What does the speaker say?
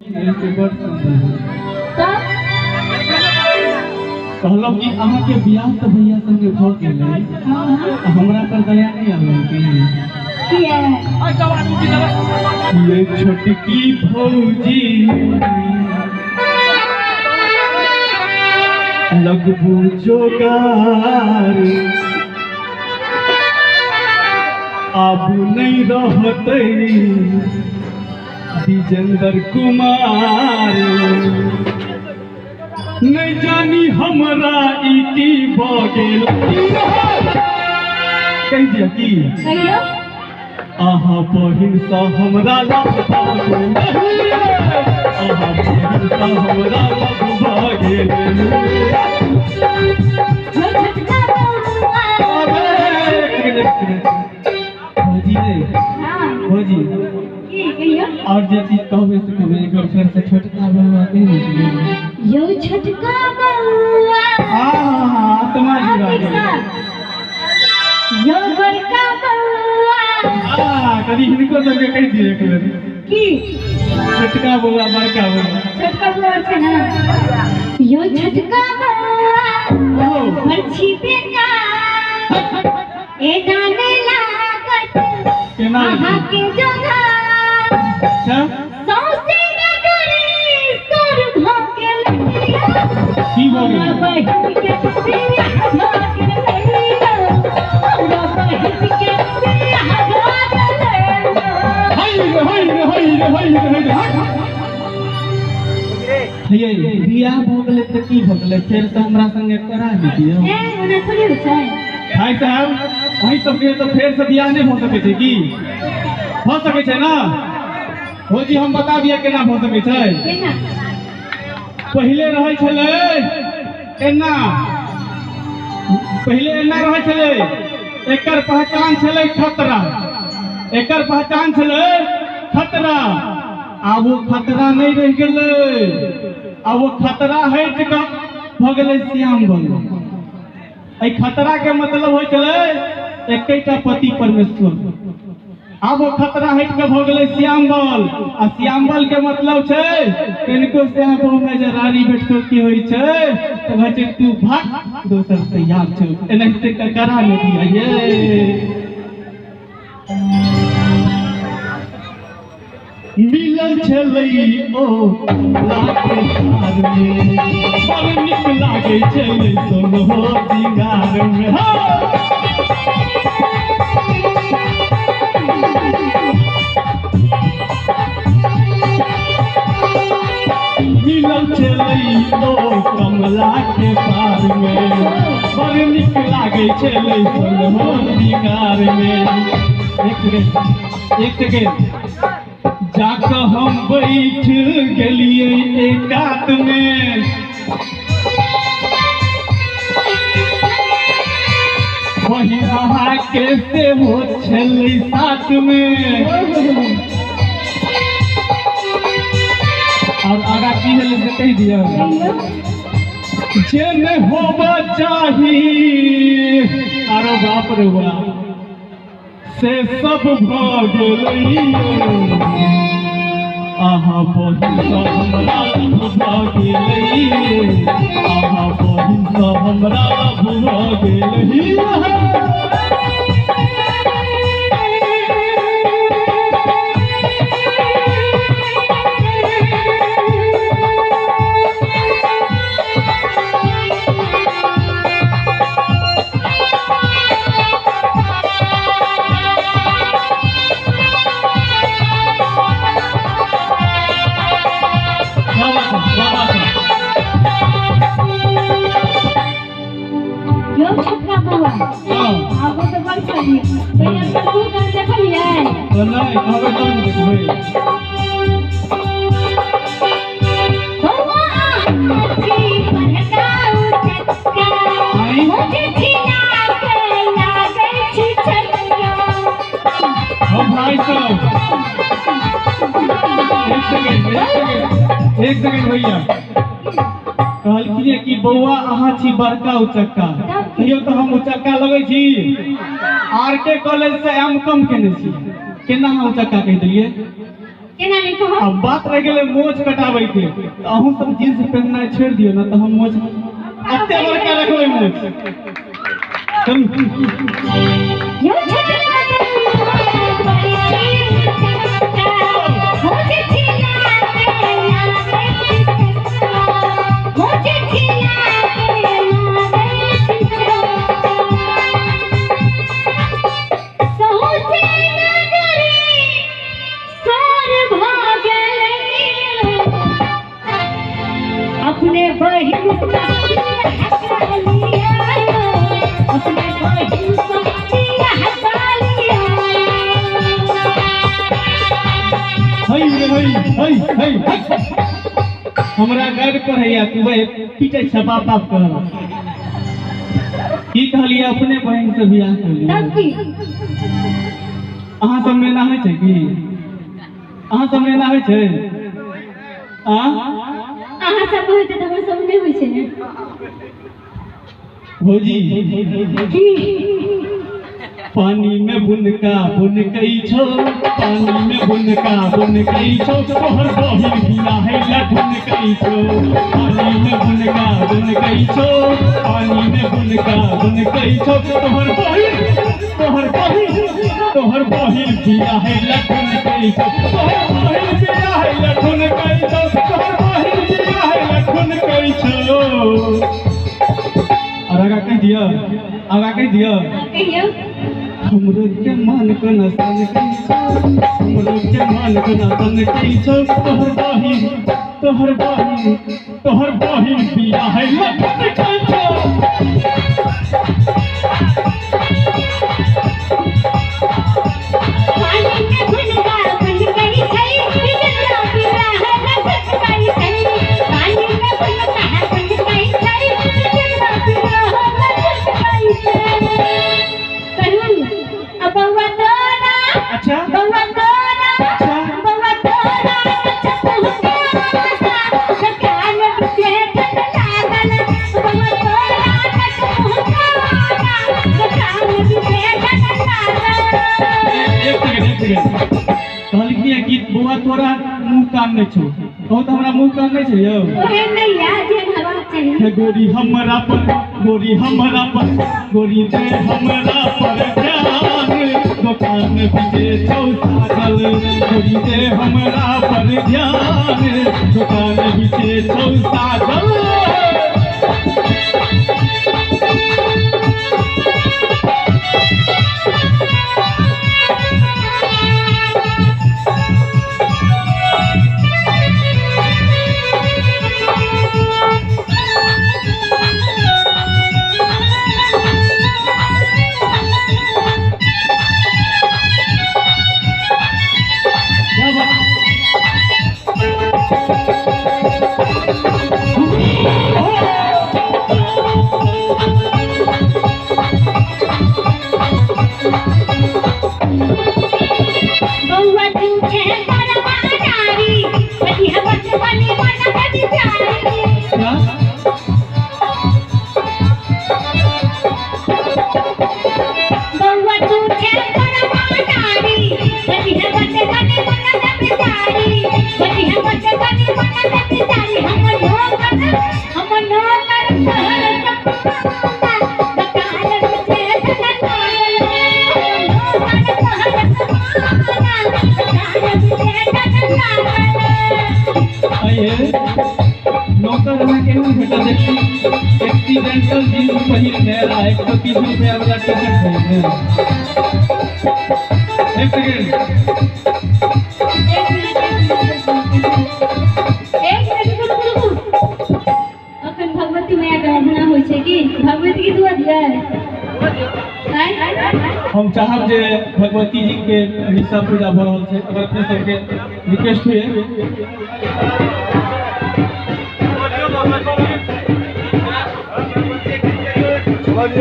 से बड़ सुंदर तब कहलहुँ कि अहाँके बियाह तऽ भैया संगे भऽ गेलै, हाँ। हमरा पर दया नहि आबै की? किया? ये छोटकी भौजी लगबू जोगार, आब नहीं रहतै विजेंद्र कुमार। नहीं जानी हमरा ई की भऽ गेल। कहि दिअ की? कहियौ। अहाँ बहिनसँ हमरा लव भऽ गेल, अहाँ बहिनसँ हमरा लव भऽ गेल। यौ छोटका बौआ। अबे, एक सेकंड, एक सेकंड। भौजी रे। हाँ। भौजी। की कहियौ? और जे चीज कहबै से कहबै, एक बेर फेर से छोटका बौआ कहि दियौ। यौ छोटका बौआ। हाँ, आत्मा हाँ, जुड़ा ठीक गेल। सा यौ बड़का बौआ। आ कनि हिनको सबके कहि दियौ एक बेर। की? छोटका बौआ, बड़का बौआ। छोटका बौआ छै ने। यौ छोटका बौआ। ओ। बरछी बेकार एना नहि लागत केना? अहाँके जोगार। अच्छा। सौंसे नगरी सुर भऽ गेल। की भऽ हमरा गेल? बहिन के बियाह भऽ गेलै, हमरा बहिन के बियाह भऽ गेलै। हाय रे, हाय रे, हाय रे, हाय रे, हाय रे, हाय। हे बियाह भऽ गेलै तऽ की भऽ गेलै? फेरसँ हमरा संगे करा दियौ। ए, ओना थोड़ी होइ छै। भाई साहब, अहीं सबके तऽ फेरसँ बियाह नहि भऽ सकै छै की भऽ सकै छै ने? भौजी, हम बता दिअ केना भऽ सकै छै। केना? पहिले रहै छलै एना, पहिले एना रहै छलै। एकर पहचान छलै खतरा, एकर पहचान छलै खतरा। आब ओ खतरा नहि रहि गेलै, आब ओ खतरा हटि कऽ भऽ गेलै श्याम बल। एहि खतरा के मतलब होइ छलै एकेटा पति परमेश्वर। आब ओ खतरा हटि कऽ भऽ गेलै श्यामबल, आ श्यामबल के मतलब छै कनिको से बहु में जे रानी बैठको की होइ छै तऽ कहै छै तू भाग, दोसर तैयार छौ। एनाहिते कऽ करा नहि दिया ये। मिलल छलै ओ लागे हार में, बड़ नीक लागै छलै सोनहो सिंगार में। हो मिलल छलै ओ कमला के पार में, बड़ नीक लागै छलै सोनहो सिंगार में। एक सेकेंड, एक सेकेंड। जाकऽ हम बैठ गेलियै एकात में, वही अहाँके सेहो छलै साथ में। और आगा की भेलै से कहि दिअ। कहियौ। जे नहि होबऽ चाही, अरे बाप रे बाप, से सब भऽ गेलै। अहाँ बहिनसँ हमरा लव भऽ गेलै, अहाँ बहिनसँ हमरा लव भऽ गेलै। क्या बात है, क्या बात है! यौ छोटका बौआ। हाँ। आबो तऽ बड़ छलियै भैया तऽ तू कर देखलियै। तऽ नहि कहबै तब ने देखबै। बौआ, अहाँ छी बड़का उचक्का। आँय? मुझे छिना के लागै छी छक्का। हम भाई साहब, एक सेकेंड, एक सेकेंड, एक सेकेंड। भैया कहलखिन कि बौआ, अहाँ छी बड़का उचक्का। कहियो तऽ हम उचक्का लगै छी? आर के कॉलेज से एम कम केने छी, केना अहाँ उचक्का कहि देलियै? केना नहीं कहो। अब बात रह गेलै मोछ कटाबै के, तऽ अहूँ सब जींस पहिननाइ छोड़ि दियौ ना, तऽ हम मोछ एते बड़का रखबै मोछ। चलू यो छटका मुझे खिला के लागे मुझे खिला के लागे सोचे नगरी सार भागल अपने बहिन लिया अपने बहिन हई हई हई हई हमरा गाइड पर है तू वह पीटे छ बाप बाप कर की कहलिए अपने बहिन से बियाह कर लिया। तब की अहाँ सब में ना होइ छै की? अहाँ सब में ना होइ छै? आ अहाँ सब होइत तऽ हमर सब नहि होइ छै ने। भौजी की पानी में बुनका बुनकै छौ, पानी में बुनका बुनकै छौ, तोहर बहिन बियाह है लठुनकै छौ। पानी में बुनका बुनकै छौ, पानी में बुनका बुनकै छौ, तोहर बहिन तोहर बहिन तोहर बहिन बियाह है लठुनकै छौ, तोहर बहिन बियाह है लठुनकै छौ, तोहर बहिन बियाह है लठुनकै छौ। और आगा कहि दिअ, आगा कहि दिअ। कहियौ। हमरो के मन को नसन कै छौ, हमरो के मन को नसन कै छौ, तोहर बहिन तोहर बहिन तोहर बहिन बियाह है लठुन कै छौ। पानी में बुनका बुनकै छै बिजलिया बियाह लठुनकै छै। पानी में बुनका बुनकै छै बिजलिया बियाह लठुनकै छै। कहू अब बौआ तोरा। अच्छा बौआ तोरा। अच्छा बौआ तोरा सकान बिचे लागल। बौआ तोरा सकान बिचे लागल। एक सेकंड एक सेकंड, कहलखिन है कि बौआ तोरा मुँह कान नहि छौ, कहू तऽ हमरा मुँह कान नहि छै यौ। ओहे नहि या जे हेबाक चाही। हे गोरी हमरा पर, गोरी हमरा पर, गोरी दे हमरा पर ध्यान, दुकान बिचे छौ साजल। गोरी दे हमरा पर ध्यान, दुकान बिचे छौ साजल। क्या बात? बौआ तू छै बड़वा नारी, बड़ी हमर बनी मन बड़ी प्यारी। क्या? बौआ तू छै बड़वा नारी, बड़ी हमर बनी मन बड़ी प्यारी। बड़ी हमर बनी मन बड़ी प्यारी। हमर नौकर हमर नौकर तोहर सपना बकाल बिचे धन लागल। नौकर तोहर सपना बकाल बिचे धन लागल। आइए नौकर अहाँ केहन भेटत? एक्सीडेंटल जींस पहिरने आ 130 रुपया वाला टी शर्ट पहिरने। एक सेकंड, एक मिनट एक मिनट रुकू रुकू। अखन भगवती मैया के आराधना होइ छै की? भगवती के दुआ दिया आय। हम चाहब जे भगवती जी के अभी सब पूजा भऽ रहल छै, अगर अपने सबके रिक्वेस्ट हुए।